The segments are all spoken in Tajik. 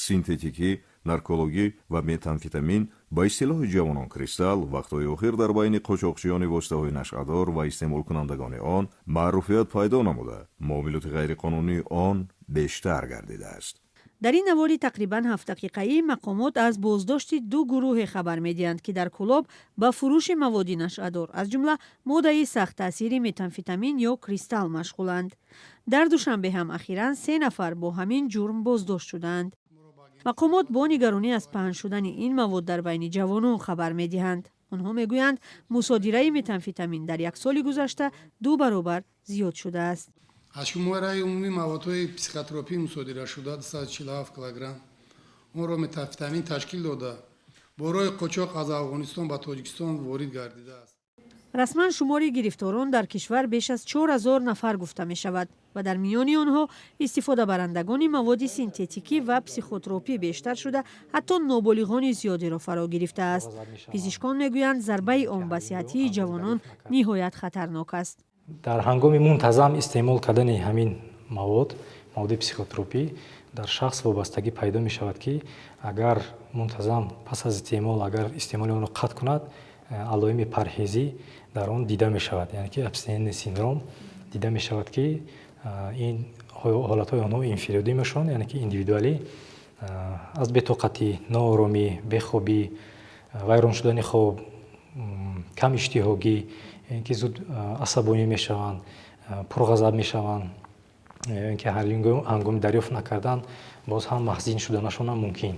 Синтетикӣ, наркологӣ ва метамфетамин, ба истилоҳи ҷавонон кристалл, вақтҳои охир дар байни қочоқчиёни воситаҳои нашъадор ва истеъмолкунандагони он маъруфият пайдо намуда, муомилоти ғайриқонунии он бештар гардидааст. Дар ин навори тақрибан 7-дақиқаӣ мақомот аз боздошти ду гурӯҳе хабар медиҳанд, ки дар Кӯлоб ба фурӯши маводи нашъадор, аз ҷумла моддаи сахттаъсири метамфетамин ё кристалл машғуланд. Дар Душанбе ҳам ахиран се нафар бо ҳамин ҷурм боздошт шудаанд. Мақомот бо нигаронӣ аз паҳн шудани ин мавод дар байни ҷавонон хабар медиҳанд. Онҳо мегӯянд, мусодираи метамфетамин дар як соли гузашта ду баробар зиёд шудааст. Аз шумораи умумии маводҳои психотропӣ мусодирашуда 247 килограмм онро метамфетамин ташкил дода, бо роҳи қочоқ аз Афғонистон ба Тоҷикистон ворид гардидааст. Расман шумори гирифторон дар кишвар беш аз 4000 нафар гуфта мешавад ва дар миёни онҳо истифодабарандагони маводи синтетикӣ ва психотропӣ бештар шуда, ҳатто ноболиғони зиёдеро фаро гирифтааст. Пизишкон мегӯянд, зарбаи он ба сиҳатии ҷавонон ниҳоят хатарнок аст. Дар ҳангоми мунтазам истеъмол кардани ҳамин мавод, маводи психотропӣ, дар шахс вобастагӣ пайдо мешавад, ки агар мунтазам пас аз истеъмол, агар истеъмоли онро қатъ кунад, алоими парҳезӣ дар он дида мешавад, яъне ки абстинентный синдром дида мешавад, ки ин ҳолатҳои онҳо инфиродӣ мешаванд, яъне ки индивидуалӣ, аз бетоқатӣ, нооромӣ, бехобӣ, вайрон шудани хоб, кам иштиҳогӣ, ин ки зуд асабонӣ мешаванд, пурғазаб мешаванд, ин ки ҳангоми дарёфт накардан боз ҳам маҳзин шуданашонам мумкин.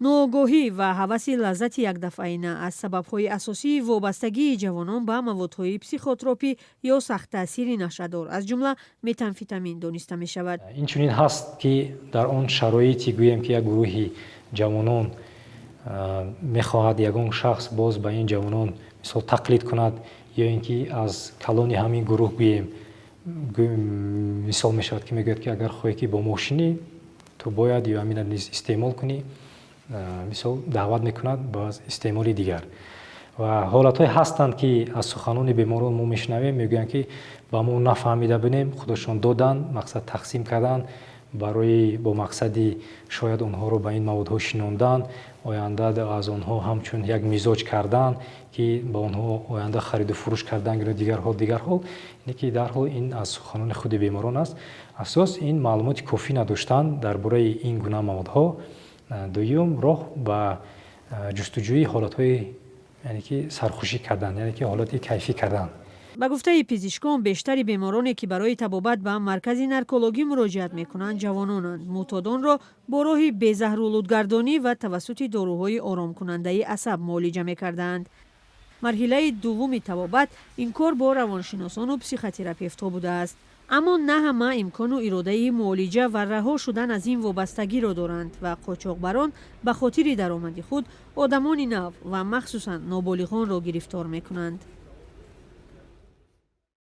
Ноогоҳӣ ва ҳаваси лаззати якдафъаина аз сабабҳои асосии вобастагии ҷавонон ба маводҳои психотропӣ ё сахттаъсири нашъадор, аз ҷумла метамфетамин, дониста мешавад. Инчунин ҳаст, ки дар он шароите, гӯем, ки як гурӯҳи ҷавонон мехоҳад ягон шахс боз ба ин ҷавонон мисол тақлид кунад ё ин ки аз калони ҳамин гурӯҳ, гӯем, мисол мешавад, ки мегӯяд, ки агар хоҳӣ, ки бо мо шинӣ, ту бояд ё ҳамина низ истеъмол кунӣ, мисол даъват мекунад ба истеъмоли дигар. Ва ҳолатҳое ҳастанд, ки аз суханони беморон мо мешунавем, мегӯянд, ки ба мо нафаҳмида будем, худашон доданд, мақсад тақсим карданд барои бо мақсади шояд онҳоро ба ин маводҳо шинондан, оянда аз онҳо ҳамчун як мизоҷ кардан, ки ба онҳо оянда хариду фурӯш кардан ё дигарҳол, дигарҳол. Ине ки дарҳол ин аз суханони худи беморон аст. Асос ин маълумоти кофӣ надоштан дар бораи ин гуна маводҳо. Дуюм, роҳ ба ҷустуҷӯи ҳолатҳои, яъне ки сархушӣ кардан, яъне ки ҳолати кайфӣ кардан. Ба гуфтаи пизишкон, бештари бемороне, ки барои табобат ба маркази наркологӣ муроҷиат мекунанд, ҷавононанд. Мӯътодонро бо роҳи безаҳролудгардонӣ ва тавассути доруҳои оромкунандаи асаб муолиҷа мекардаанд. Марҳилаи дуввуми табобат ин кор бо равоншиносону психотерапевтҳо будааст. Аммо на ҳама имкону иродаи муолиҷа ва раҳо шудан аз ин вобастагиро доранд ва қочоқбарон ба хотири даромади худ одамони нав ва махсусан ноболиғонро гирифтор мекунанд.